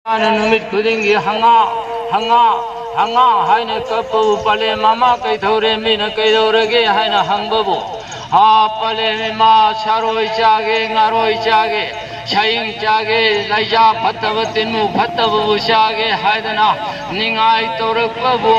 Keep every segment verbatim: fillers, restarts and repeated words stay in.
ꯃꯥꯅ ꯅꯨꯃꯤꯠ ꯈꯨꯗꯤꯡꯒꯤ "ꯍꯪꯉꯥ, ꯍꯪꯉꯥ, ꯍꯪꯉꯥ" ꯍꯥꯏꯅ ꯀꯞꯄꯕꯨ, "ꯄꯂꯦꯝ ꯃꯃꯥ ꯀꯩꯊꯧꯔꯦ, ꯃꯤꯅ ꯀꯩꯗꯧꯔꯒꯦ?" ꯍꯥꯏꯅ ꯍꯪꯕꯕꯨ, "ꯍꯥ, ꯄꯂꯦꯝ ꯏꯃꯥ, ꯁꯥꯔꯣꯏ ꯆꯥꯒꯦ, ꯉꯥꯔꯣꯏ ꯆꯥꯒꯦ, ꯁꯌꯤꯡ ꯆꯥꯒꯦ, ꯂꯩꯖꯥ ꯐꯠꯇꯕ, ꯇꯤꯟꯃꯨ ꯐꯠꯇꯕꯕꯨ ꯆꯥꯒꯦ" ꯍꯥꯏꯗꯅ ꯅꯤꯡꯉꯥꯏ ꯇꯧꯔꯛꯄꯕꯨ,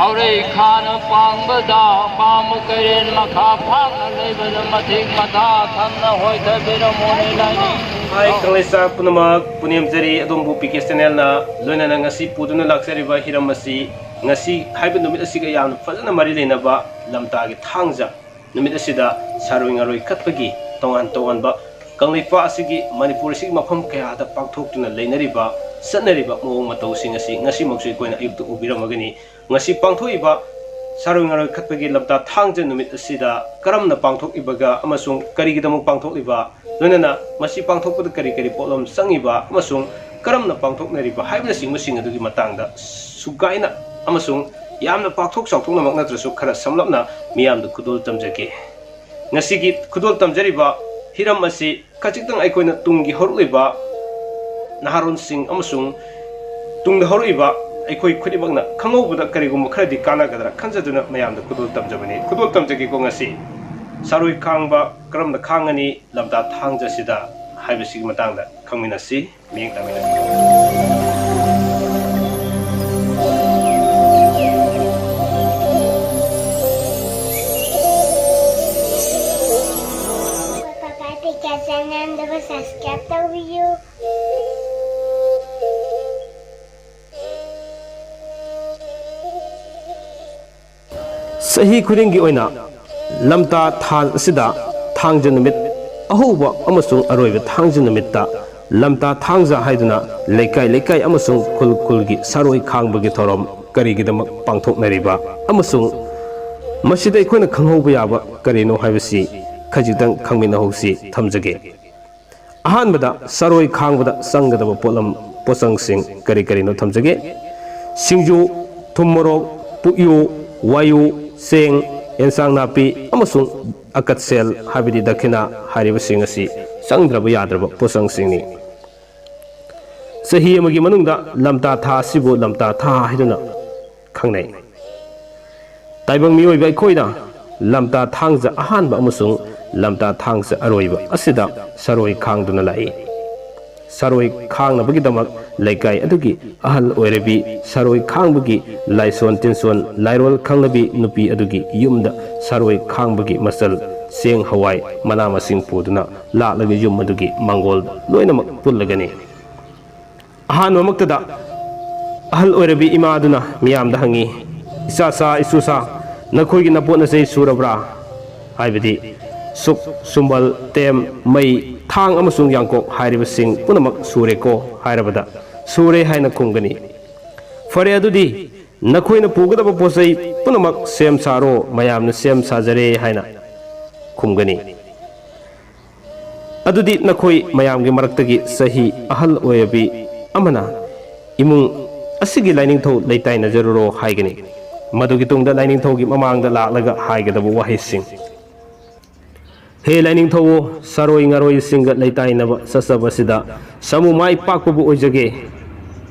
ꯍꯧꯔꯩ ꯈꯥꯅ ꯄꯥꯡꯕꯗ, ꯄꯥꯝꯕ ꯀꯩꯔꯦꯟ ꯃꯈꯥ ꯐꯥꯛꯅ ꯂꯩꯕꯗ ꯃꯊꯤꯛ ꯃꯊꯥ ꯊꯝꯅ ꯍꯣꯏꯊꯕꯤꯔꯝꯃꯣꯅꯦ ꯂꯥꯏꯅꯤꯡ꯫ ꯍꯥꯏ ꯀꯪꯂꯩꯆꯥ ꯄꯨꯝꯅꯃꯛ, ꯄꯨꯅꯦꯝꯖꯔꯤ ꯑꯗꯣꯝꯕꯨ ꯄꯤ ꯀꯦ ꯆꯦꯅꯦꯜꯅ ꯂꯣꯏꯅꯅ ꯉꯁꯤ ꯄꯨꯗꯨꯅ ꯂꯥꯛꯆꯔꯤꯕ ꯍꯤꯔꯝ ꯑꯁꯤ, ꯉꯁꯤ ꯍꯥꯏꯕ ꯅꯨꯃꯤꯠ ꯑꯁꯤꯒ ꯌꯥꯝꯅ ꯐꯖꯅ ꯃꯔꯤ ꯂꯩꯅꯕ ꯂꯝꯇꯥꯒꯤ ꯊꯥꯡꯖ ꯅꯨꯃꯤꯠ ꯑꯁꯤꯗ ꯁꯥꯔꯣꯏ ꯉꯥꯔꯣꯏ ꯀꯠꯄꯒꯤ ꯇꯣꯉꯥꯟ ꯇꯣꯉꯥꯟꯕ ꯀꯪꯂꯩꯄꯥꯛ ꯑꯁꯤꯒꯤ, ꯃꯅꯤꯄꯨꯔ ꯑꯁꯤꯒꯤ ꯃꯐꯝ ꯀꯌꯥꯗ ꯄꯥꯡꯊꯣꯛꯇꯨꯅ ꯂꯩꯅꯔꯤꯕ, ꯆꯠꯅꯔꯤꯕ ꯃꯑꯣꯡ ꯃꯇꯧꯁꯤꯡ ꯑꯁꯤ ꯉꯁꯤꯃꯛꯁꯨ ꯑꯩꯈꯣꯏꯅ ꯑꯌꯨꯛꯇ ꯎꯕꯤꯔꯝꯃꯒꯅꯤ꯫ ꯉꯁꯤ ꯄꯥꯡꯊꯣꯛꯏꯕ ꯁꯥꯔꯣꯏ ꯉꯥꯔꯣꯏ ꯀꯠꯄꯒꯤ ꯂꯝꯇꯥ ꯊꯥꯡꯖ ꯅꯨꯃꯤꯠ ꯑꯁꯤꯗ ꯀꯔꯝꯅ ꯄꯥꯡꯊꯣꯛꯏꯕꯒ ꯑꯃꯁꯨꯡ ꯀꯔꯤꯒꯤꯗꯃꯛ ꯄꯥꯡꯊꯣꯛꯂꯤꯕ, ꯂꯣꯏꯅꯅ ꯃꯁꯤ ꯄꯥꯡꯊꯣꯛꯄꯗ ꯀꯔꯤ ꯀꯔꯤ ꯄꯣꯠꯂꯝ ꯆꯪꯉꯤꯕ ꯑꯃꯁꯨꯡ ꯀꯔꯝꯅ ꯄꯥꯡꯊꯣꯛꯅꯔꯤꯕ ꯍꯥꯏꯕꯅꯆꯤꯡꯕꯁꯤꯡ ꯑꯗꯨꯒꯤ ꯃꯇꯥꯡꯗ ꯁꯨꯒꯥꯏꯅ ꯑꯃꯁꯨꯡ ꯌꯥꯝꯅ ꯄꯥꯛꯊꯣꯛ ꯆꯥꯎꯊꯣꯛꯅꯃꯛ ꯅꯠꯇ꯭ꯔꯁꯨ ꯈꯔ ꯁꯝꯂꯞꯅ ꯃꯤꯌꯥꯝꯗ ꯈꯨꯗꯣꯜ ꯇꯝꯖꯒꯦ꯫ ꯉꯁꯤꯒꯤ ꯈꯨꯗꯣꯜ ꯇꯝꯖꯔꯤꯕ ꯍꯤꯔꯝ ꯑꯁꯤ ꯈꯖꯤꯛꯇꯪ ꯑꯩꯈꯣꯏꯅ ꯇꯨꯡꯒꯤ ꯍꯧꯔꯛꯂꯤꯕ ꯅꯍꯥꯔꯣꯜꯁꯤꯡ ꯑꯃꯁꯨꯡ ꯇꯨꯡꯗ ꯍꯧꯔꯛꯏꯕ ꯑꯩꯈꯣꯏ ꯈꯨꯗꯤꯡꯃꯛꯅ ꯈꯪꯍꯧꯕꯗ ꯀꯔꯤꯒꯨꯝꯕ ꯈꯔꯗꯤ ꯀꯥꯟꯅꯒꯗ꯭ꯔꯥ ꯈꯟꯖꯗꯨꯅ ꯃꯌꯥꯝꯗ ꯈꯨꯗꯣꯜ ꯇꯝꯖꯕꯅꯤ꯫ ꯈꯨꯗꯣꯜ ꯇꯝꯖꯒꯦꯀꯣ꯫ ꯉꯁꯤ ꯁꯥꯔꯣꯏ ꯈꯥꯡꯕ ꯀꯔꯝꯅ ꯈꯥꯡꯒꯅꯤ ꯂꯝꯇꯥ ꯊꯥꯡꯖꯁꯤꯗ ꯍꯥꯏꯕꯁꯤꯒꯤ ꯃꯇꯥꯡꯗ ꯈꯪꯃꯤꯟꯅꯁꯤ꯫ ꯃꯤꯠꯌꯦꯡ ꯇꯥꯃꯤꯟꯅꯁꯤ꯫ ꯄꯥꯄꯥ ꯄꯤꯀꯥ ꯆꯦꯅꯦꯜꯗꯨꯕꯨ ꯁꯕꯁꯀ꯭ꯔꯥꯏꯕ ꯇꯧꯕꯤꯌꯨ꯫ ꯆꯍꯤ ꯈꯨꯗꯤꯡꯒꯤ ꯑꯣꯏꯅ ꯂꯝꯇꯥ ꯊꯥ ꯑꯁꯤꯗ ꯊꯥꯡꯖ ꯅꯨꯃꯤꯠ, ꯑꯍꯧꯕ ꯑꯃꯁꯨꯡ ꯑꯔꯣꯏꯕ ꯊꯥꯡꯖ ꯅꯨꯃꯤꯠꯇ ꯂꯝꯇꯥ ꯊꯥꯡꯖ ꯍꯥꯏꯗꯨꯅ ꯂꯩꯀꯥꯏ ꯂꯩꯀꯥꯏ ꯑꯃꯁꯨꯡ ꯈꯨꯜ ꯈꯨꯜꯒꯤ ꯁꯥꯔꯣꯏ ꯈꯥꯡꯕꯒꯤ ꯊꯧꯔꯝ ꯀꯔꯤꯒꯤꯗꯃꯛ ꯄꯥꯡꯊꯣꯛꯅꯔꯤꯕ ꯑꯃꯁꯨꯡ ꯃꯁꯤꯗ ꯑꯩꯈꯣꯏꯅ ꯈꯪꯍꯧꯕ ꯌꯥꯕ ꯀꯔꯤꯅꯣ ꯍꯥꯏꯕꯁꯤ ꯈꯖꯤꯛꯇꯪ ꯈꯪꯃꯤꯟꯅꯍꯧꯁꯤ꯫ ꯊꯝꯖꯒꯦ꯫ ꯑꯍꯥꯟꯕꯗ ꯁꯥꯔꯣꯏ ꯈꯥꯡꯕꯗ ꯆꯪꯒꯗꯕ ꯄꯣꯠꯂꯝ, ꯄꯣꯠꯆꯪꯁꯤꯡ ꯀꯔꯤ ꯀꯔꯤꯅꯣ ꯊꯝꯖꯒꯦ꯫ ꯁꯤꯡꯖꯨ, ꯊꯨꯝ ꯃꯣꯔꯣꯛ, ꯄꯨꯛꯌꯣ, ꯋꯥꯏꯌꯨ, ꯆꯦꯡ, ꯑꯦꯟꯁꯥꯡ ꯅꯥꯄꯤ ꯑꯃꯁꯨꯡ ꯑꯀꯠꯁꯦꯜ ꯍꯥꯏꯕꯗꯤ ꯗꯈꯤꯅꯥ ꯍꯥꯏꯔꯤꯕꯁꯤꯡ ꯑꯁꯤ ꯆꯪꯗ꯭ꯔꯕ ꯌꯥꯗ꯭ꯔꯕ ꯄꯣꯠꯆꯪꯁꯤꯡꯅꯤ꯫ ꯆꯍꯤ ꯑꯃꯒꯤ ꯃꯅꯨꯡꯗ ꯂꯝꯇꯥ ꯊꯥ ꯑꯁꯤꯕꯨ ꯂꯝꯇꯥ ꯊꯥ ꯍꯥꯏꯗꯨꯅ ꯈꯪꯅꯩ꯫ ꯇꯥꯏꯕꯪ ꯃꯤꯑꯣꯏꯕ ꯑꯩꯈꯣꯏꯅ ꯂꯝꯇꯥ ꯊꯥꯡꯖ ꯑꯍꯥꯟꯕ ꯑꯃꯁꯨꯡ ꯂꯝꯇꯥ ꯊꯥꯡꯖ ꯑꯔꯣꯏꯕ ꯑꯁꯤꯗ ꯁꯔꯣꯏ ꯈꯥꯡꯗꯨꯅ ꯂꯥꯛꯏ꯫ ꯁꯔꯣꯏ ꯈꯥꯡꯅꯕꯒꯤꯗꯃꯛ ꯂꯩꯀꯥꯏ ꯑꯗꯨꯒꯤ ꯑꯍꯜ ꯑꯣꯏꯔꯕꯤ ꯁꯔꯣꯏ ꯈꯥꯡꯕꯒꯤ ꯂꯥꯏꯁꯣꯟ ꯇꯤꯟꯁꯣꯟ ꯂꯥꯏꯔꯣꯜ ꯈꯪꯂꯕꯤ ꯅꯨꯄꯤ ꯑꯗꯨꯒꯤ ꯌꯨꯝꯗ ꯁꯔꯣꯏ ꯈꯥꯡꯕꯒꯤ ꯃꯆꯜ, ꯆꯦꯡ, ꯍꯋꯥꯏ, ꯃꯅꯥ ꯃꯁꯤꯡ ꯄꯨꯗꯨꯅ ꯂꯥꯛꯂꯒ ꯌꯨꯝ ꯑꯗꯨꯒꯤ ꯃꯥꯡꯒꯣꯜ ꯂꯣꯏꯅꯃꯛ ꯄꯨꯜꯂꯒꯅꯤ꯫ ꯑꯍꯥꯟꯕꯃꯛꯇꯗ ꯑꯍꯜ ꯑꯣꯏꯔꯕꯤ ꯏꯃꯥ ꯑꯗꯨꯅ ꯃꯤꯌꯥꯝꯗ ꯍꯪꯉꯤ, "ꯏꯆꯥꯁꯥ, ꯏꯁꯨꯁꯥ, ꯅꯈꯣꯏꯒꯤ ꯅꯄꯣꯠ ꯅꯆꯩ ꯁꯨꯔꯕ꯭ꯔꯥ?" ꯍꯥꯏꯕꯗꯤ ꯁꯨꯛ, ꯁꯨꯝꯕꯜ, ꯇꯦꯝ, ꯃꯩ, ꯊꯥꯡ ꯑꯃꯁꯨꯡ ꯌꯥꯡꯀꯣꯛ ꯍꯥꯏꯔꯤꯕꯁꯤꯡ ꯄꯨꯝꯅꯃꯛ ꯁꯨꯔꯦꯀꯣ ꯍꯥꯏꯔꯕꯗ, "ꯁꯨꯔꯦ" ꯍꯥꯏꯅ ꯈꯨꯝꯒꯅꯤ꯫ "ꯐꯔꯦ, ꯑꯗꯨꯗꯤ ꯅꯈꯣꯏꯅ ꯄꯨꯒꯗꯕ ꯄꯣꯠ ꯆꯩ ꯄꯨꯝꯅꯃꯛ ꯁꯦꯝ ꯁꯥꯔꯣ, ꯃꯌꯥꯝꯅ ꯁꯦꯝ ꯁꯥꯖꯔꯦ" ꯍꯥꯏꯅ ꯈꯨꯝꯒꯅꯤ꯫ ꯑꯗꯨꯗꯤ ꯅꯈꯣꯏ ꯃꯌꯥꯝꯒꯤ ꯃꯔꯛꯇꯒꯤ ꯆꯍꯤ ꯑꯍꯜ ꯑꯣꯏꯔꯕꯤ ꯑꯃꯅ ꯏꯃꯨꯡ ꯑꯁꯤꯒꯤ ꯂꯥꯏꯅꯤꯡꯊꯧ ꯂꯩꯇꯥꯏꯅꯖꯔꯨꯔꯣ ꯍꯥꯏꯒꯅꯤ꯫ ꯃꯗꯨꯒꯤ ꯇꯨꯡꯗ ꯂꯥꯏꯅꯤꯡꯊꯧꯒꯤ ꯃꯃꯥꯡꯗ ꯂꯥꯛꯂꯒ ꯍꯥꯏꯒꯗꯕ ꯋꯥꯍꯩꯁꯤꯡ: "ꯍꯦ ꯂꯥꯏꯅꯤꯡꯊꯧ, ꯁꯥꯔꯣꯏ ꯉꯥꯔꯣꯏꯁꯤꯡꯒ ꯂꯩꯇꯥꯏꯅꯕ ꯆꯠꯆꯕꯁꯤꯗ ꯁꯥꯃꯨ ꯃꯥꯏ ꯄꯥꯛꯄꯕꯨ ꯑꯣꯏꯖꯒꯦ"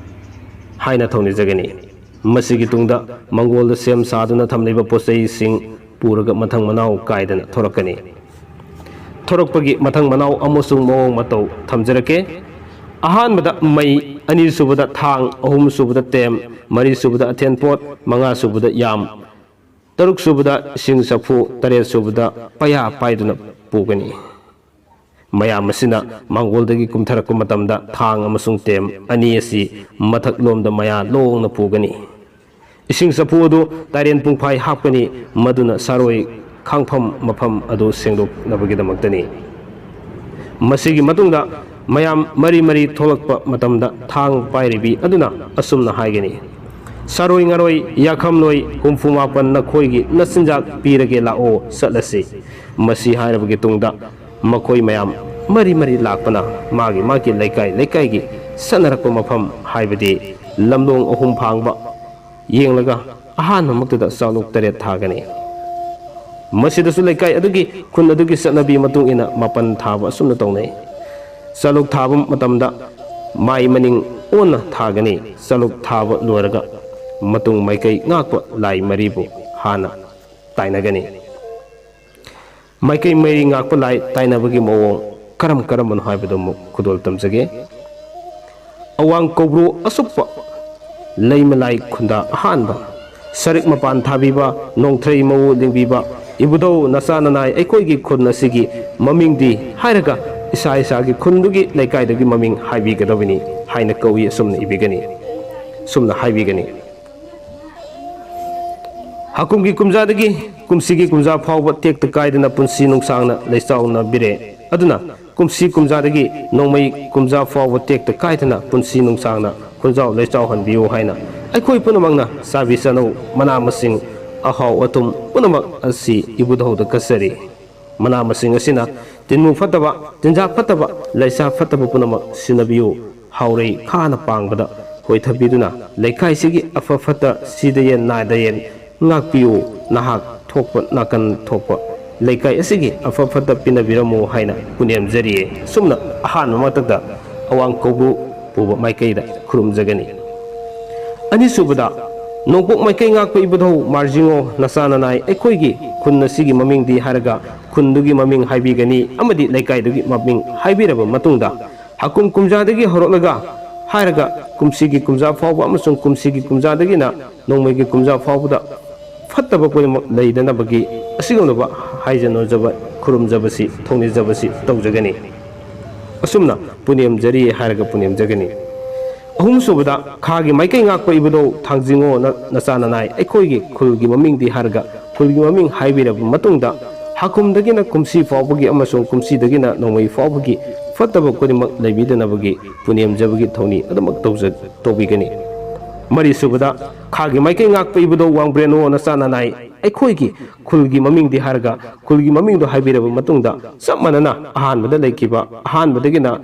ꯍꯥꯏꯅ ꯊꯧꯅꯤꯖꯒꯅꯤ꯫ ꯃꯁꯤꯒꯤ ꯇꯨꯡꯗ ꯃꯪꯒꯣꯜꯗ ꯁꯦꯝ ꯁꯥꯗꯨꯅ ꯊꯝꯂꯤꯕ ꯄꯣꯠꯆꯩꯁꯤꯡ ꯄꯨꯔꯒ ꯃꯊꯪ ꯃꯅꯥꯎ ꯀꯥꯏꯗꯅ ꯊꯣꯔꯛꯀꯅꯤ꯫ ꯊꯣꯔꯛꯄꯒꯤ ꯃꯊꯪ ꯃꯅꯥꯎ ꯑꯃꯁꯨꯡ ꯃꯑꯣꯡ ꯃꯇꯧ ꯊꯝꯖꯔꯛꯀꯦ꯫ ꯑꯍꯥꯟꯕꯗ ꯃꯩ, ꯑꯅꯤꯁꯨꯕꯗ ꯊꯥꯡ, ꯑꯍꯨꯝꯁꯨꯕꯗ ꯇꯦꯝ, ꯃꯔꯤꯁꯨꯕꯗ ꯑꯊꯦꯟꯄꯣꯠ, ꯃꯉꯥꯁꯨꯕꯗ ꯌꯥꯝ, ꯇꯔꯨꯛꯁꯨꯕꯗ ꯏꯁꯤꯡ ꯆꯐꯨ, ꯇꯔꯦꯠꯁꯨꯕꯗ ꯄꯩꯌꯥ ꯄꯥꯏꯗꯨꯅ ꯄꯨꯒꯅꯤ꯫ ꯃꯌꯥꯝ ꯑꯁꯤꯅ ꯃꯥꯡꯒꯣꯜꯗꯒꯤ ꯀꯨꯝꯊꯔꯛꯄ ꯃꯇꯝꯗ ꯊꯥꯡ ꯑꯃꯁꯨꯡ ꯇꯦꯝ ꯑꯅꯤ ꯑꯁꯤ ꯃꯊꯛꯂꯣꯝꯗ ꯃꯌꯥ ꯂꯣꯡꯅ ꯄꯨꯒꯅꯤ꯫ ꯏꯁꯤꯡ ꯆꯐꯨ ꯑꯗꯨ ꯇꯥꯏꯔꯦꯟ ꯄꯨꯡꯐꯥꯏ ꯍꯥꯞꯀꯅꯤ, ꯃꯗꯨꯅ ꯁꯥꯔꯣꯏ ꯈꯥꯡꯐꯝ ꯃꯐꯝ ꯑꯗꯨ ꯁꯦꯡꯗꯣꯛꯅꯕꯒꯤꯗꯃꯛꯇꯅꯤ꯫ ꯃꯁꯤꯒꯤ ꯃꯇꯨꯡꯗ ꯃꯌꯥꯝ ꯃꯔꯤ ꯃꯔꯤ ꯊꯣꯛꯂꯛꯄ ꯃꯇꯝꯗ ꯊꯥꯡ ꯄꯥꯏꯔꯤꯕꯤ ꯑꯗꯨꯅ ꯑꯁꯨꯝꯅ ꯍꯥꯏꯒꯅꯤ, "ꯁꯥꯔꯣꯏ ꯉꯥꯔꯣꯏ ꯌꯥꯈꯝꯂꯣꯏ ꯍꯨꯝꯐꯨ ꯃꯥꯄꯟ ꯅꯈꯣꯏꯒꯤ ꯅꯆꯤꯟꯖꯥꯛ ꯄꯤꯔꯒꯦ, ꯂꯥꯛꯑꯣ ꯆꯠꯂꯁꯤ"꯫ ꯃꯁꯤ ꯍꯥꯏꯔꯕꯒꯤ ꯇꯨꯡꯗ ꯃꯈꯣꯏ ꯃꯌꯥꯝ ꯃꯔꯤ ꯃꯔꯤ ꯂꯥꯛꯄꯅ ꯃꯥꯒꯤ ꯃꯥꯒꯤ ꯂꯩꯀꯥꯏ ꯂꯩꯀꯥꯏꯒꯤ ꯆꯠꯅꯔꯛꯄ ꯃꯐꯝ, ꯍꯥꯏꯕꯗꯤ ꯂꯝꯂꯣꯡ ꯑꯍꯨꯝ ꯐꯥꯡꯕ ꯌꯦꯡꯂꯒ ꯑꯍꯥꯟꯕꯃꯛꯇꯗ ꯆꯥꯂꯨꯛ ꯇꯔꯦꯠ ꯊꯥꯒꯅꯤ꯫ ꯃꯁꯤꯗꯁꯨ ꯂꯩꯀꯥꯏ ꯑꯗꯨꯒꯤ, ꯈꯨꯟ ꯑꯗꯨꯒꯤ ꯆꯠꯅꯕꯤ ꯃꯇꯨꯡ ꯏꯟꯅ ꯃꯥꯄꯟ ꯊꯥꯕ ꯑꯁꯨꯝꯅ ꯇꯧꯅꯩ꯫ ꯆꯥꯂꯨꯛ ꯊꯥꯕ ꯃꯇꯝꯗ ꯃꯥꯏ ꯃꯅꯤꯡ ꯑꯣꯟꯅ ꯊꯥꯒꯅꯤ꯫ ꯆꯂꯨꯛ ꯊꯥꯕ ꯂꯣꯏꯔꯒ ꯃꯇꯨꯡ ꯃꯥꯏꯀꯩ ꯉꯥꯛꯄ ꯂꯥꯏ ꯃꯔꯤꯕꯨ ꯍꯥꯟꯅ ꯇꯥꯏꯅꯒꯅꯤ꯫ ꯃꯥꯏꯀꯩ ꯃꯔꯤ ꯉꯥꯛꯄ ꯂꯥꯏ ꯇꯥꯏꯅꯕꯒꯤ ꯃꯑꯣꯡ ꯀꯔꯝ ꯀꯔꯝꯕꯅꯣ ꯍꯥꯏꯕꯗꯨ ꯑꯃꯨꯛ ꯈꯨꯗꯣꯜ ꯇꯝꯖꯒꯦ꯫ ꯑꯋꯥꯡ ꯀꯧꯕ꯭ꯔꯨ ꯑꯁꯨꯞꯄ ꯂꯩꯃꯂꯥꯏ ꯈꯨꯟꯗ ꯑꯍꯥꯟꯕ ꯁꯔꯤꯛ ꯃꯄꯥꯟ ꯊꯥꯕꯤꯕ, ꯅꯣꯡꯊ꯭ꯔꯩ ꯃꯎ ꯂꯤꯡꯕꯤꯕ ꯏꯕꯨꯙꯧ ꯅꯆꯥ ꯅꯅꯥꯏ ꯑꯩꯈꯣꯏꯒꯤ ꯈꯨꯟ ꯑꯁꯤꯒꯤ ꯃꯃꯤꯡꯗꯤ ꯍꯥꯏꯔꯒ ꯏꯁꯥ ꯏꯁꯥꯒꯤ ꯈꯨꯟꯗꯨꯒꯤ ꯂꯩꯀꯥꯏꯗꯨꯒꯤ ꯃꯃꯤꯡ ꯍꯥꯏꯕꯤꯒꯗꯕꯅꯤ ꯍꯥꯏꯅ ꯀꯧꯏ꯫ ꯑꯁꯨꯝꯅ ꯏꯕꯤꯒꯅꯤ, ꯑꯁꯨꯝꯅ ꯍꯥꯏꯕꯤꯒꯅꯤ꯫ ꯍꯥꯀꯨꯝꯒꯤ ꯀꯨꯝꯖꯥꯗꯒꯤ ꯀꯨꯝꯁꯤꯒꯤ ꯀꯨꯝꯖꯥ ꯐꯥꯎꯕ ꯇꯦꯛꯇ ꯀꯥꯏꯗꯅ ꯄꯨꯟꯁꯤ ꯅꯨꯡꯁꯥꯡꯅ ꯂꯩꯆꯥꯎꯅꯕꯤꯔꯦ꯫ ꯑꯗꯨꯅ ꯀꯨꯝꯁꯤ ꯀꯨꯝꯖꯥꯗꯒꯤ ꯅꯣꯡꯃꯩ ꯀꯨꯝꯖꯥ ꯐꯥꯎꯕ ꯇꯦꯛꯇ ꯀꯥꯏꯗꯅ ꯄꯨꯟꯁꯤ ꯅꯨꯡꯁꯥꯡꯅ ꯈꯨꯟꯖꯥꯎ ꯂꯩꯆꯥꯎꯍꯟꯕꯤꯌꯨ ꯍꯥꯏꯅ ꯑꯩꯈꯣꯏ ꯄꯨꯝꯅꯃꯛꯅ ꯆꯥꯕꯤ ꯆꯅꯧ, ꯃꯅꯥ ꯃꯁꯤꯡ, ꯑꯍꯥꯎ ꯑꯊꯨꯝ ꯄꯨꯝꯅꯃꯛ ꯑꯁꯤ ꯏꯕꯨꯙꯧꯗ ꯀꯠꯆꯔꯤ꯫ ꯃꯅꯥ ꯃꯁꯤꯡ ꯑꯁꯤꯅ ꯇꯤꯟꯃꯨ ꯐꯠꯇꯕ, ꯆꯤꯟꯖꯥꯛ ꯐꯠꯇꯕ, ꯂꯩꯁꯥ ꯐꯠꯇꯕ ꯄꯨꯝꯅꯃꯛ ꯁꯤꯟꯅꯕꯤꯌꯨ꯫ ꯍꯥꯎꯔꯩ ꯈꯥꯅ ꯄꯥꯡꯕꯗ ꯍꯣꯏꯊꯕꯤꯗꯨꯅ ꯂꯩꯀꯥꯏꯁꯤꯒꯤ ꯑꯐ ꯐꯠꯇ, ꯁꯤꯗ ꯌꯦꯟ ꯅꯥꯏꯗ ꯌꯦꯟ ꯉꯥꯛꯄꯤꯌꯨ꯫ ꯅꯍꯥꯛ ꯊꯣꯛꯄ ꯅꯥꯀꯟ ꯊꯣꯛꯄ ꯂꯩꯀꯥꯏ ꯑꯁꯤꯒꯤ ꯑꯐ ꯐꯠꯇ ꯄꯤꯅꯕꯤꯔꯝꯃꯨ ꯍꯥꯏꯅ ꯄꯨꯅꯦꯝꯖꯔꯤꯌꯦ꯫ ꯑꯁꯨꯝꯅ ꯑꯍꯥꯟꯕ ꯃꯛꯇꯗ ꯑꯋꯥꯡ ꯀꯧꯕ꯭ꯔꯨ ꯄꯨꯕ ꯃꯥꯏꯀꯩꯗ ꯈꯨꯔꯨꯝꯖꯒꯅꯤ꯫ ꯑꯅꯤꯁꯨꯕꯗ, ꯅꯣꯡꯄꯣꯛ ꯃꯥꯏꯀꯩ ꯉꯥꯛꯄ ꯏꯕꯨꯙꯧ ꯃꯥꯔꯖꯤꯡꯉꯣ ꯅꯆꯥ ꯅꯅꯥꯏ ꯑꯩꯈꯣꯏꯒꯤ ꯈꯨꯟ ꯑꯁꯤꯒꯤ ꯃꯃꯤꯡꯗꯤ ꯍꯥꯏꯔꯒ ꯈꯨꯟꯗꯨꯒꯤ ꯃꯃꯤꯡ ꯍꯥꯏꯕꯤꯒꯅꯤ ꯑꯃꯗꯤ ꯂꯩꯀꯥꯏꯗꯨꯒꯤ ꯃꯃꯤꯡ ꯍꯥꯏꯕꯤꯔꯕ ꯃꯇꯨꯡꯗ, ꯍꯥꯀꯨꯝ ꯀꯨꯝꯖꯥꯗꯒꯤ ꯍꯧꯔꯛꯂꯒ ꯍꯥꯏꯔꯒ ꯀꯨꯝꯁꯤꯒꯤ ꯀꯨꯝꯖꯥ ꯐꯥꯎꯕ ꯑꯃꯁꯨꯡ ꯀꯨꯝꯁꯤꯒꯤ ꯀꯨꯝꯖꯥꯗꯒꯤꯅ ꯅꯣꯡꯃꯩꯒꯤ ꯀꯨꯝꯖꯥ ꯐꯥꯎꯕꯗ ꯐꯠꯇꯕ ꯄꯨꯝꯅꯃꯛ ꯂꯩꯗꯅꯕꯒꯤ ꯑꯁꯤꯒꯨꯝꯂꯕ ꯍꯥꯏꯖ ꯅꯣꯖꯕ, ꯈꯨꯔꯨꯝꯖꯕꯁꯤ, ꯊꯧꯅꯤꯖꯕꯁꯤ ꯇꯧꯖꯒꯅꯤ꯫ ꯑꯁꯨꯝꯅ ꯄꯨꯅꯦꯝꯖꯔꯤ ꯍꯥꯏꯔꯒ ꯄꯨꯅꯦꯝꯖꯒꯅꯤ꯫ ꯑꯍꯨꯝꯁꯨꯕꯗ, ꯈꯥꯒꯤ ꯃꯥꯏꯀꯩ ꯉꯥꯛꯄ ꯏꯕꯨꯙꯧ ꯊꯥꯡꯖꯤꯡꯉꯣ ꯅ-, ꯅꯆꯥ ꯅꯅꯥꯏ ꯑꯩꯈꯣꯏꯒꯤ ꯈꯨꯜꯒꯤ ꯃꯃꯤꯡꯗꯤ ꯍꯥꯏꯔꯒ ꯈꯨꯜꯒꯤ ꯃꯃꯤꯡ ꯍꯥꯏꯕꯤꯔꯕ ꯃꯇꯨꯡꯗ, ꯍꯥꯀꯨꯝꯗꯒꯤꯅ ꯀꯨꯝꯁꯤ ꯐꯥꯎꯕꯒꯤ ꯑꯃꯁꯨꯡ ꯀꯨꯝꯁꯤꯗꯒꯤꯅ ꯅꯣꯡꯃꯩ ꯐꯥꯎꯕꯒꯤ ꯐꯠꯇꯕ ꯈꯨꯗꯤꯡꯃꯛ ꯂꯩꯕꯤꯗꯅꯕꯒꯤ ꯄꯨꯅꯦꯝꯖꯕꯒꯤ ꯊꯧꯅꯤ ꯑꯗꯨꯃꯛ ꯇꯧꯖ-, ꯇꯧꯕꯤꯒꯅꯤ꯫ ꯃꯔꯤꯁꯨꯕꯗ, ꯈꯥꯒꯤ ꯃꯥꯏꯀꯩ ꯉꯥꯛꯄ ꯏꯕꯨꯙꯧ ꯋꯥꯡꯕ꯭ꯔꯦꯟꯉꯣ ꯅꯆꯥ ꯅꯅꯥꯏ ꯑꯩꯈꯣꯏꯒꯤ ꯈꯨꯜꯒꯤ ꯃꯃꯤꯡꯗꯤ ꯍꯥꯏꯔꯒ ꯈꯨꯜꯒꯤ ꯃꯃꯤꯡꯗꯣ ꯍꯥꯏꯕꯤꯔꯕ ꯃꯇꯨꯡꯗ, ꯆꯞ ꯃꯥꯟꯅꯅ ꯑꯍꯥꯟꯕꯗ ꯂꯩꯈꯤꯕ, ꯑꯍꯥꯟꯕꯗꯒꯤꯅ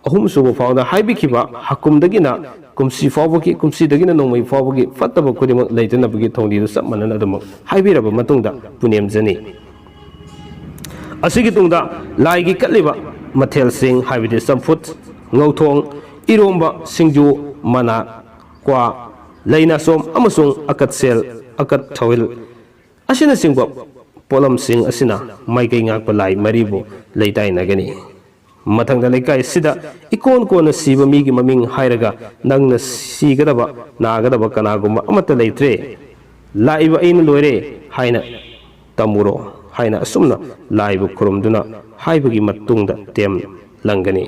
ꯑꯍꯨꯝꯁꯨꯕ ꯐꯥꯎꯗ ꯍꯥꯏꯕꯤꯈꯤꯕ ꯍꯥꯀꯨꯝꯗꯒꯤꯅ ꯀꯨꯝꯁꯤ ꯐꯥꯎꯕꯒꯤ, ꯀꯨꯝꯁꯤꯗꯒꯤꯅ ꯅꯣꯡꯃꯩ ꯐꯥꯎꯕꯒꯤ ꯐꯠꯇꯕ ꯈꯨꯗꯤꯡꯃꯛ ꯂꯩꯇꯅꯕꯒꯤ ꯊꯧꯅꯤꯗꯨ ꯆꯞ ꯃꯥꯟꯅꯅ ꯑꯗꯨꯃꯛ ꯍꯥꯏꯕꯤꯔꯕ ꯃꯇꯨꯡꯗ ꯄꯨꯅꯦꯝꯖꯅꯤ꯫ ꯑꯁꯤꯒꯤ ꯇꯨꯡꯗ ꯂꯥꯏꯒꯤ ꯀꯠꯂꯤꯕ ꯃꯊꯦꯜꯁꯤꯡ, ꯍꯥꯏꯕꯗꯤ ꯆꯝꯐꯨꯠ, ꯉꯧꯊꯣꯡ, ꯏꯔꯣꯝꯕ, ꯁꯤꯡꯖꯨ, ꯃꯅꯥ, ꯀ꯭ꯋꯥ, ꯂꯩꯅꯥꯆꯣꯝ ꯑꯃꯁꯨꯡ ꯑꯀꯠꯁꯦꯜ, ꯑꯀꯠ ꯊꯧꯍꯤꯜ ꯑꯁꯤꯅꯆꯤꯡꯕ ꯄꯣꯠꯂꯝꯁꯤꯡ ꯑꯁꯤꯅ ꯃꯥꯏꯀꯩ ꯉꯥꯛꯄ ꯂꯥꯏ ꯃꯔꯤꯕꯨ ꯂꯩꯇꯥꯏꯅꯒꯅꯤ꯫ ꯃꯊꯪꯗ ꯂꯩꯀꯥꯏ ꯑꯁꯤꯗ ꯏꯀꯣꯟ ꯀꯣꯟꯅ ꯁꯤꯕ ꯃꯤꯒꯤ ꯃꯃꯤꯡ ꯍꯥꯏꯔꯒ, "ꯅꯪꯅ ꯁꯤꯒꯗꯕ, ꯅꯥꯒꯗꯕ ꯀꯅꯥꯒꯨꯝꯕ ꯑꯃꯠꯇ ꯂꯩꯇ꯭ꯔꯦ, ꯂꯥꯛꯏꯕ ꯑꯩꯅ ꯂꯣꯏꯔꯦ" ꯍꯥꯏꯅ ꯇꯝꯃꯨꯔꯣ ꯍꯥꯏꯅ ꯑꯁꯨꯝꯅ ꯂꯥꯏꯕꯨ ꯈꯨꯔꯨꯝꯗꯨꯅ ꯍꯥꯏꯕꯒꯤ ꯃꯇꯨꯡꯗ ꯇꯦꯝ ꯂꯪꯒꯅꯤ꯫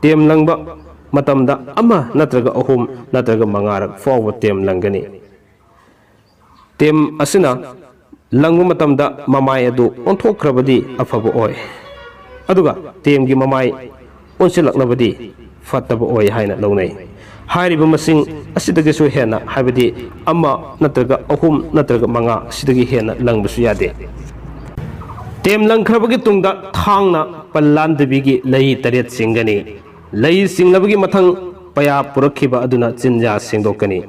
ꯇꯦꯝ ꯂꯪꯕ ꯃꯇꯝꯗ ꯑꯃ ꯅꯠꯇ꯭ꯔꯒ ꯑꯍꯨꯝ ꯅꯠꯇ꯭ꯔꯒ ꯃꯉꯥꯔꯛ ꯐꯥꯎꯕ ꯇꯦꯝ ꯂꯪꯒꯅꯤ꯫ ꯇꯦꯝ ꯑꯁꯤꯅ ꯂꯪꯕ ꯃꯇꯝꯗ ꯃꯃꯥꯏ ꯑꯗꯨ ꯑꯣꯟꯊꯣꯛꯈ꯭ꯔꯕꯗꯤ ꯑꯐꯕ ꯑꯣꯏ, ꯑꯗꯨꯒ ꯇꯦꯝꯒꯤ ꯃꯃꯥꯏ ꯑꯣꯟꯁꯤꯜꯂꯛꯂꯕꯗꯤ ꯐꯠꯇꯕ ꯑꯣꯏ ꯍꯥꯏꯅ ꯂꯧꯅꯩ꯫ ꯍꯥꯏꯔꯤꯕ ꯃꯁꯤꯡ ꯑꯁꯤꯗꯒꯤꯁꯨ ꯍꯦꯟꯅ, ꯍꯥꯏꯕꯗꯤ ꯑꯃ ꯅꯠꯇ꯭ꯔꯒ ꯑꯍꯨꯝ ꯅꯠꯇ꯭ꯔꯒ ꯃꯉꯥ, ꯑꯁꯤꯗꯒꯤ ꯍꯦꯟꯅ ꯂꯪꯕꯁꯨ ꯌꯥꯗꯦ꯫ ꯇꯦꯝ ꯂꯪꯈ꯭ꯔꯕꯒꯤ ꯇꯨꯡꯗ ꯊꯥꯡꯅ ꯄꯜꯂꯥꯟꯗꯕꯤꯒꯤ ꯂꯩ ꯇꯔꯦꯠ ꯆꯤꯡꯒꯅꯤ꯫ ꯂꯩ ꯆꯤꯡꯂꯕꯒꯤ ꯃꯊꯪ ꯄꯌꯥ ꯄꯨꯔꯛꯈꯤꯕ ꯑꯗꯨꯅ ꯆꯤꯟꯖꯥ ꯁꯦꯡꯗꯣꯛꯀꯅꯤ꯫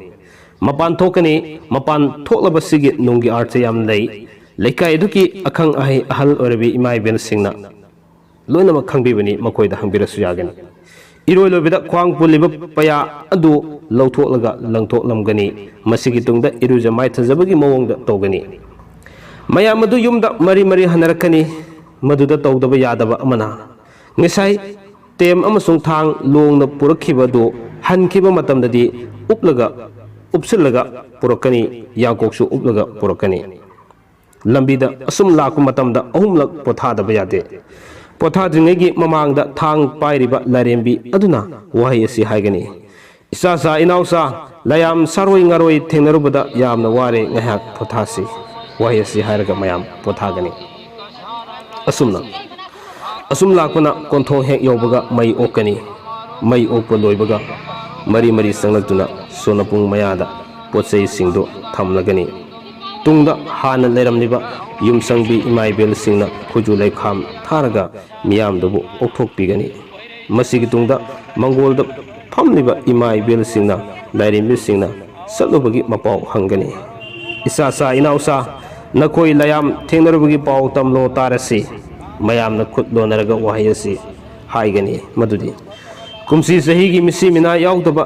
ꯃꯄꯥꯟ ꯊꯣꯛꯀꯅꯤ꯫ ꯃꯄꯥꯟ ꯊꯣꯛꯂꯕꯁꯤꯒꯤ ꯅꯨꯡꯒꯤ ꯑꯥꯔꯊ ꯌꯥꯝ ꯂꯩ꯫ ꯂꯩꯀꯥꯏ ꯑꯗꯨꯒꯤ ꯑꯈꯪ ꯑꯍꯩ ꯑꯍꯜ ꯑꯣꯏꯔꯕꯤ ꯏꯃꯥ ꯏꯕꯦꯜꯁꯤꯡꯅ ꯂꯣꯏꯅꯃꯛ ꯈꯪꯕꯤꯕꯅꯤ, ꯃꯈꯣꯏꯗ ꯍꯪꯕꯤꯔꯁꯨ ꯌꯥꯒꯅꯤ꯫ ꯏꯔꯣꯏ ꯂꯣꯏꯕꯗ ꯈ꯭ꯋꯥꯡ ꯄꯨꯜꯂꯤꯕ ꯄꯌꯥ ꯑꯗꯨ ꯂꯧꯊꯣꯛꯂꯒ ꯂꯪꯊꯣꯛꯂꯝꯒꯅꯤ꯫ ꯃꯁꯤꯒꯤ ꯇꯨꯡꯗ ꯏꯔꯨꯖ ꯃꯥꯏꯊꯖꯕꯒꯤ ꯃꯑꯣꯡꯗ ꯇꯧꯒꯅꯤ꯫ ꯃꯌꯥꯝ ꯑꯗꯨ ꯌꯨꯝꯗ ꯃꯔꯤ ꯃꯔꯤ ꯍꯟꯅꯔꯛꯀꯅꯤ꯫ ꯃꯗꯨꯗ ꯇꯧꯗꯕ ꯌꯥꯗꯕ ꯑꯃꯅ, ꯉꯁꯥꯏ ꯇꯦꯝ ꯑꯃꯁꯨꯡ ꯊꯥꯡ ꯂꯣꯡꯅ ꯄꯨꯔꯛꯈꯤꯕ ꯑꯗꯨ ꯍꯟꯈꯤꯕ ꯃꯇꯝꯗꯗꯤ ꯎꯞꯂꯒ, ꯎꯞꯁꯤꯜꯂꯒ ꯄꯨꯔꯛꯀꯅꯤ, ꯌꯥꯡꯀꯣꯛꯁꯨ ꯎꯞꯂꯒ ꯄꯨꯔꯛꯀꯅꯤ꯫ ꯂꯝꯕꯤꯗ ꯑꯁꯨꯝ ꯂꯥꯛꯄ ꯃꯇꯝꯗ ꯑꯍꯨꯝꯂꯛ ꯄꯣꯊꯥꯗꯕ ꯌꯥꯗꯦ꯫ ꯄꯣꯊꯥꯗ꯭ꯔꯤꯉꯩꯒꯤ ꯃꯃꯥꯡꯗ ꯊꯥꯡ ꯄꯥꯏꯔꯤꯕ ꯂꯥꯏꯔꯦꯝꯕꯤ ꯑꯗꯨꯅ ꯋꯥꯍꯩ ꯑꯁꯤ ꯍꯥꯏꯒꯅꯤ: "ꯏꯆꯥꯆꯥ, ꯏꯅꯥꯎꯆꯥ, ꯂꯌꯥꯝ ꯁꯥꯔꯣꯏ ꯉꯥꯔꯣꯏ ꯊꯦꯡꯅꯔꯨꯕꯗ ꯌꯥꯝꯅ ꯋꯥꯔꯦ, ꯉꯥꯏꯍꯥꯛ ꯄꯣꯊꯥꯁꯤ"꯫ ꯋꯥꯍꯩ ꯑꯁꯤ ꯍꯥꯏꯔꯒ ꯃꯌꯥꯝ ꯄꯣꯊꯥꯒꯅꯤ꯫ ꯑꯁꯨꯝꯅ, ꯑꯁꯨꯝ ꯂꯥꯛꯄꯅ ꯀꯣꯟꯊꯣꯡ ꯍꯦꯛ ꯌꯧꯕꯒ ꯃꯩ ꯑꯣꯛꯀꯅꯤ꯫ ꯃꯩ ꯑꯣꯛꯄ ꯂꯣꯏꯕꯒ ꯃꯔꯤ ꯃꯔꯤ ꯆꯪꯂꯛꯇꯨꯅ ꯁꯣꯅꯄꯨꯡ ꯃꯌꯥꯗ ꯄꯣꯠ ꯆꯩꯁꯤꯡꯗꯨ ꯊꯝꯂꯒꯅꯤ꯫ ꯇꯨꯡꯗ ꯍꯥꯟꯅ ꯂꯩꯔꯝꯂꯤꯕ ꯌꯨꯝꯁꯪꯕꯤ ꯏꯃꯥ ꯏꯕꯦꯜꯁꯤꯡꯅ ꯈꯨꯖꯨ ꯂꯩꯈꯥꯝ ꯊꯥꯔꯒ ꯃꯤꯌꯥꯝꯗꯨꯕꯨ ꯑꯣꯛꯊꯣꯛꯄꯤꯒꯅꯤ꯫ ꯃꯁꯤꯒꯤ ꯇꯨꯡꯗ ꯃꯪꯒꯣꯜꯗ ꯐꯝꯂꯤꯕ ꯏꯃꯥ ꯏꯕꯦꯜꯁꯤꯡꯅ, ꯂꯥꯏꯔꯦꯝꯕꯤꯁꯤꯡꯅ ꯆꯠꯂꯨꯕꯒꯤ ꯃꯄꯥꯎ ꯍꯪꯒꯅꯤ꯫ "ꯏꯆꯥꯆꯥ, ꯏꯅꯥꯎꯆꯥ, ꯅꯈꯣꯏ ꯂꯌꯥꯝ ꯊꯦꯡꯅꯔꯨꯕꯒꯤ ꯄꯥꯎ ꯇꯝꯂꯣ ꯇꯥꯔꯁꯤ"꯫ ꯃꯌꯥꯝꯅ ꯈꯨꯠ ꯂꯣꯟꯅꯔꯒ ꯋꯥꯍꯩ ꯑꯁꯤ ꯍꯥꯏꯒꯅꯤ, ꯃꯗꯨꯗꯤ: ꯀꯨꯝꯁꯤ ꯆꯍꯤꯒꯤ ꯃꯤꯁꯤ ꯃꯤꯅꯥ ꯌꯥꯎꯗꯕ,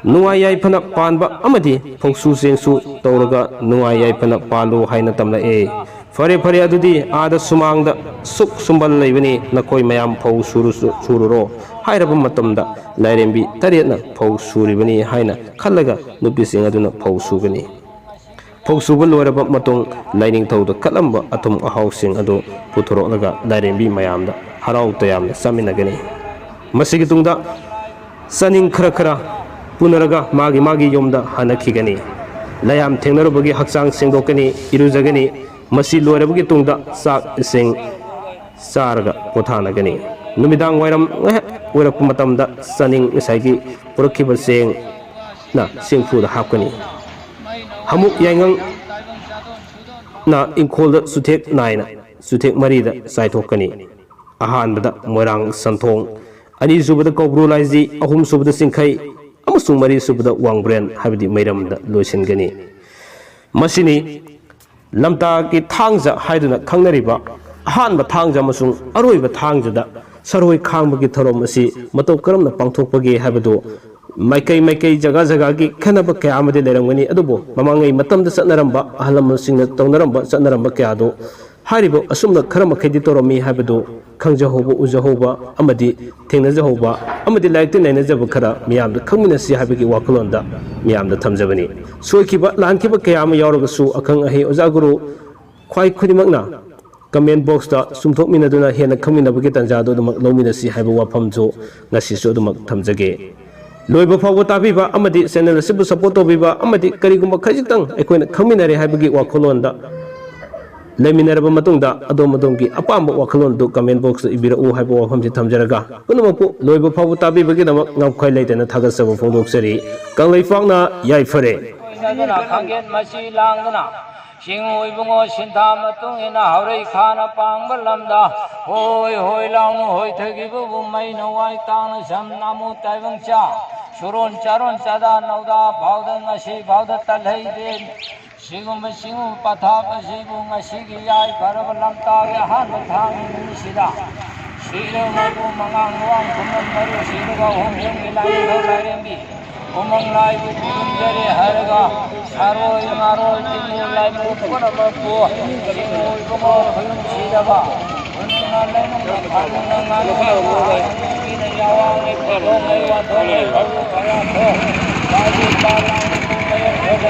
ꯅꯨꯡꯉꯥꯏ ꯌꯥꯏꯐꯅ ꯄꯥꯟꯕ ꯑꯃꯗꯤ ꯐꯧꯁꯨ ꯆꯦꯡꯁꯨ ꯇꯧꯔꯒ ꯅꯨꯡꯉꯥꯏ ꯌꯥꯏꯐꯅ ꯄꯥꯜꯂꯨ ꯍꯥꯏꯅ ꯇꯝꯂꯛꯑꯦ꯫ ꯐꯔꯦ, ꯐꯔꯦ, ꯑꯗꯨꯗꯤ ꯑꯥꯗ ꯁꯨꯃꯥꯡꯗ ꯁꯨꯛ ꯁꯨꯝꯕꯜ ꯂꯩꯕꯅꯤ, ꯅꯈꯣꯏ ꯃꯌꯥꯝ ꯐꯧ ꯁꯨꯔꯨꯁꯨ-, ꯁꯨꯔꯨꯔꯣ ꯍꯥꯏꯔꯕ ꯃꯇꯝꯗ ꯂꯥꯏꯔꯦꯝꯕꯤ ꯇꯔꯦꯠꯅ ꯐꯧ ꯁꯨꯔꯤꯕꯅꯤ ꯍꯥꯏꯅ ꯈꯜꯂꯒ ꯅꯨꯄꯤꯁꯤꯡ ꯑꯗꯨꯅ ꯐꯧ ꯁꯨꯒꯅꯤ꯫ ꯐꯧ ꯁꯨꯕ ꯂꯣꯏꯔꯕ ꯃꯇꯨꯡ ꯂꯥꯏꯅꯤꯡꯊꯧꯗ ꯀꯠꯂꯝꯕ ꯑꯊꯨꯝ ꯑꯍꯥꯎꯁꯤꯡ ꯑꯗꯨ ꯄꯨꯊꯣꯔꯛꯂꯒ ꯂꯥꯏꯔꯦꯝꯕꯤ ꯃꯌꯥꯝꯗ ꯍꯔꯥꯎ ꯇꯌꯥꯝꯅ ꯆꯥꯃꯤꯟꯅꯒꯅꯤ꯫ ꯃꯁꯤꯒꯤ ꯇꯨꯡꯗ ꯆꯥꯅꯤꯡ ꯈꯔ ꯈꯔ ꯄꯨꯅꯔꯒ ꯃꯥꯒꯤ ꯃꯥꯒꯤ ꯌꯨꯝꯗ ꯍꯟꯅꯈꯤꯒꯅꯤ꯫ ꯂꯌꯥꯝ ꯊꯦꯡꯅꯔꯨꯕꯒꯤ ꯍꯛꯆꯥꯡ ꯁꯦꯡꯗꯣꯛꯀꯅꯤ, ꯏꯔꯨꯖꯒꯅꯤ꯫ ꯃꯁꯤ ꯂꯣꯏꯔꯕꯒꯤ ꯇꯨꯡꯗ ꯆꯥꯛ ꯏꯁꯤꯡ ꯆꯥꯔꯒ ꯄꯣꯊꯥꯅꯒꯅꯤ꯫ ꯅꯨꯃꯤꯗꯥꯡ ꯋꯥꯏꯔꯝ ꯉꯥꯏꯍꯥꯛ ꯑꯣꯏꯔꯛꯄ ꯃꯇꯝꯗ ꯆꯥꯅꯤꯡ ꯉꯁꯥꯏꯒꯤ ꯄꯨꯔꯛꯈꯤꯕ ꯆꯦꯡꯅ ꯆꯦꯡꯐꯨꯗ ꯍꯥꯞꯀꯅꯤ꯫ ꯍꯥꯃꯨꯛ ꯌꯥꯏꯉꯪꯅ ꯏꯪꯈꯣꯜꯗ ꯆꯨꯊꯦꯛ ꯅꯥꯏꯅ ꯆꯨꯊꯦꯛ ꯃꯔꯤꯗ ꯆꯥꯏꯊꯣꯛꯀꯅꯤ꯫ ꯑꯍꯥꯟꯕꯗ ꯃꯣꯏꯔꯥꯡ ꯁꯟꯊꯣꯡ, ꯑꯅꯤꯁꯨꯕꯗ ꯀꯧꯕ꯭ꯔꯨ ꯂꯥꯏꯖꯤ, ꯑꯍꯨꯝꯁꯨꯕꯗ ꯆꯤꯡꯈꯩ ꯑꯃꯁꯨꯡ ꯃꯔꯤꯁꯨꯕꯗ ꯋꯥꯡꯕ꯭ꯔꯦꯟ ꯍꯥꯏꯕꯗꯤ ꯃꯩꯔꯝꯗ ꯂꯣꯏꯁꯤꯟꯒꯅꯤ꯫ ꯃꯁꯤꯅꯤ ꯂꯝꯇꯥꯒꯤ ꯊꯥꯡꯖ ꯍꯥꯏꯗꯨꯅ ꯈꯪꯅꯔꯤꯕ ꯑꯍꯥꯟꯕ ꯊꯥꯡꯖ ꯑꯃꯁꯨꯡ ꯑꯔꯣꯏꯕ ꯊꯥꯡꯖꯗ ꯁꯔꯣꯏ ꯈꯥꯡꯕꯒꯤ ꯊꯧꯔꯝ ꯑꯁꯤ ꯃꯇꯧ ꯀꯔꯝꯅ ꯄꯥꯡꯊꯣꯛꯄꯒꯦ ꯍꯥꯏꯕꯗꯨ ꯃꯥꯏꯀꯩ ꯃꯥꯏꯀꯩ, ꯖꯒꯥ ꯖꯒꯥꯒꯤ ꯈꯦꯠꯅꯕ ꯀꯌꯥ ꯑꯃꯗꯤ ꯂꯩꯔꯝꯒꯅꯤ, ꯑꯗꯨꯕꯨ ꯃꯃꯥꯡꯉꯩ ꯃꯇꯝꯗ ꯆꯠꯅꯔꯝꯕ, ꯑꯍꯜ ꯂꯃꯟꯁꯤꯡꯅ ꯇꯧꯅꯔꯝꯕ, ꯆꯠꯅꯔꯝꯕ ꯀꯌꯥꯗꯨ ꯍꯥꯏꯔꯤꯕ ꯑꯁꯨꯝꯅ ꯈꯔ ꯃꯈꯩꯗꯤ ꯇꯧꯔꯝꯃꯤ ꯍꯥꯏꯕꯗꯨ ꯈꯪꯖꯍꯧꯕ, ꯎꯖꯍꯧꯕ ꯑꯃꯗꯤ ꯊꯦꯡꯅꯖꯍꯧꯕ ꯑꯃꯗꯤ ꯂꯥꯏꯔꯤꯛꯇ ꯅꯩꯅꯖꯕ ꯈꯔ ꯃꯤꯌꯥꯝꯗ ꯈꯪꯃꯤꯟꯅꯁꯤ ꯍꯥꯏꯕꯒꯤ ꯋꯥꯈꯜꯂꯣꯟꯗ ꯃꯤꯌꯥꯝꯗ ꯊꯝꯖꯕꯅꯤ꯫ ꯁꯣꯏꯈꯤꯕ, ꯂꯥꯟꯈꯤꯕ ꯀꯌꯥ ꯑꯃ ꯌꯥꯎꯔꯒꯁꯨ ꯑꯈꯪ ꯑꯍꯩ ꯑꯣꯖꯥ ꯒꯨꯔꯨ ꯈ꯭ꯋꯥꯏ ꯈꯨꯗꯤꯡꯃꯛꯅ comment boxꯇ ꯆꯨꯝꯊꯣꯛꯃꯤꯟꯅꯗꯨꯅ ꯍꯦꯟꯅ ꯈꯪꯃꯤꯟꯅꯕꯒꯤ ꯇꯥꯟꯖꯥꯗꯨ ꯑꯗꯨꯃꯛ ꯂꯧꯃꯤꯟꯅꯁꯤ ꯍꯥꯏꯕ ꯋꯥꯐꯝꯁꯨ ꯉꯁꯤꯁꯨ ꯑꯗꯨꯃꯛ ꯊꯝꯖꯒꯦ꯫ ꯂꯣꯏꯕ ꯐꯥꯎꯕ ꯇꯥꯕꯤꯕ ꯑꯃꯗꯤ channel ꯑꯁꯤꯕꯨ support ꯇꯧꯕꯤꯕ ꯑꯃꯗꯤ ꯀꯔꯤꯒꯨꯝꯕ ꯈꯖꯤꯛꯇꯪ ꯑꯩꯈꯣꯏꯅ ꯈꯪꯃꯤꯟꯅꯔꯦ ꯍꯥꯏꯕꯒꯤ ꯋꯥꯈꯜꯂꯣꯟꯗ ꯂꯩꯃꯤꯟꯅꯔꯕ ꯃꯇꯨꯡꯗ ꯑꯗꯣꯝ ꯑꯗꯣꯝꯒꯤ ꯑꯄꯥꯝꯕ ꯋꯥꯈꯜꯂꯣꯟꯗꯨ comment boxꯇ ꯏꯕꯤꯔꯛꯎ ꯍꯥꯏꯕ ꯋꯥꯐꯝꯁꯤ ꯊꯝꯖꯔꯒ ꯄꯨꯝꯅꯃꯛꯄꯨ ꯂꯣꯏꯕ ꯐꯥꯎꯕ ꯇꯥꯕꯤꯕꯒꯤꯗꯃꯛ ꯉꯝꯈꯩ ꯂꯩꯇꯅ ꯊꯥꯒꯠꯆꯕ ꯐꯣꯡꯗꯣꯛꯆꯔꯤ꯫ ꯀꯪꯂꯩꯄꯥꯛꯅ ꯌꯥꯏꯐꯔꯦ꯫ ꯂꯣꯏꯅꯗꯨꯅ ꯈꯥꯡꯒꯦꯟ ꯃꯆꯤ ꯂꯥꯡꯗꯨꯅ ꯁꯤꯡ ꯑꯣꯏꯕꯨꯡꯉꯣ ꯁꯤꯟꯊꯥ ꯃꯇꯨꯡ ꯏꯟꯅ ꯍꯧꯔꯩ ꯈꯥꯅ ꯄꯥꯡꯕ ꯂꯝꯗ ꯍꯣꯏ ꯍꯣꯏ ꯂꯥꯎꯅ ꯍꯣꯏꯊꯈꯤꯕꯕꯨ ꯃꯩꯅ ꯋꯥꯏ ꯇꯥꯡꯅ ꯁꯝ ꯅꯥꯃꯨ ꯇꯥꯏꯕꯪ ꯆꯥ ꯁꯨꯔꯣꯟ ꯆꯥꯔꯣꯟ ꯆꯥꯗꯥ ꯅꯧꯗꯥ ꯐꯥꯎꯗ ꯉꯁꯤ ꯐꯥꯎꯗ ꯇꯜꯍꯩꯗꯦ꯫ ꯁꯤꯒꯨꯝꯕ ꯆꯤꯡꯉꯨ ꯄꯊꯥꯞ ꯑꯁꯤꯕꯨ ꯉꯁꯤꯒꯤ ꯌꯥꯏꯐꯔꯕ ꯂꯝꯇꯥꯒꯤ ꯑꯍꯥꯟꯕ ꯊꯥꯡꯒꯤ ꯅꯨꯃꯤꯠꯁꯤꯗ ꯁꯤꯔ ꯃꯔꯨ ꯃꯉꯥꯡ ꯂꯨꯋꯥꯡ ꯈꯨꯃꯟ ꯃꯔꯨ ꯁꯤꯔꯒ ꯍꯣꯡꯖꯣꯝꯒꯤ ꯂꯥꯏꯅꯤꯡꯊꯧ ꯂꯥꯏꯔꯦꯝꯕꯤ ꯎꯃꯪ ꯂꯥꯏꯕꯨ ꯈꯨꯔꯨꯝꯖꯔꯦ ꯍꯥꯏꯔꯒ ꯁꯥꯔꯣꯏ ꯉꯥꯔꯣꯏ ꯇꯤꯡꯉꯨ ꯂꯥꯏꯃꯨ ꯄꯨꯝꯅꯃꯛꯄꯨ ꯆꯤꯡꯉꯨ ꯏꯕꯨꯡꯉꯣ ꯈꯨꯔꯨꯝ ꯁꯤꯔꯕ ꯈꯨꯅꯨꯡꯅ ꯂꯩꯅꯨꯡꯅ ꯈꯥꯅꯨꯡꯅ ꯉꯥꯅꯨꯅ ꯌꯥꯋꯥꯡꯉꯩ ꯄꯣꯠꯊꯣꯡꯉꯩ ꯋꯥꯊꯣꯡꯉꯩ ꯐꯧ ꯀꯌꯥ ꯊꯣꯛ ꯂꯥꯏꯕꯨ ꯄꯥ ꯂꯥꯎꯅ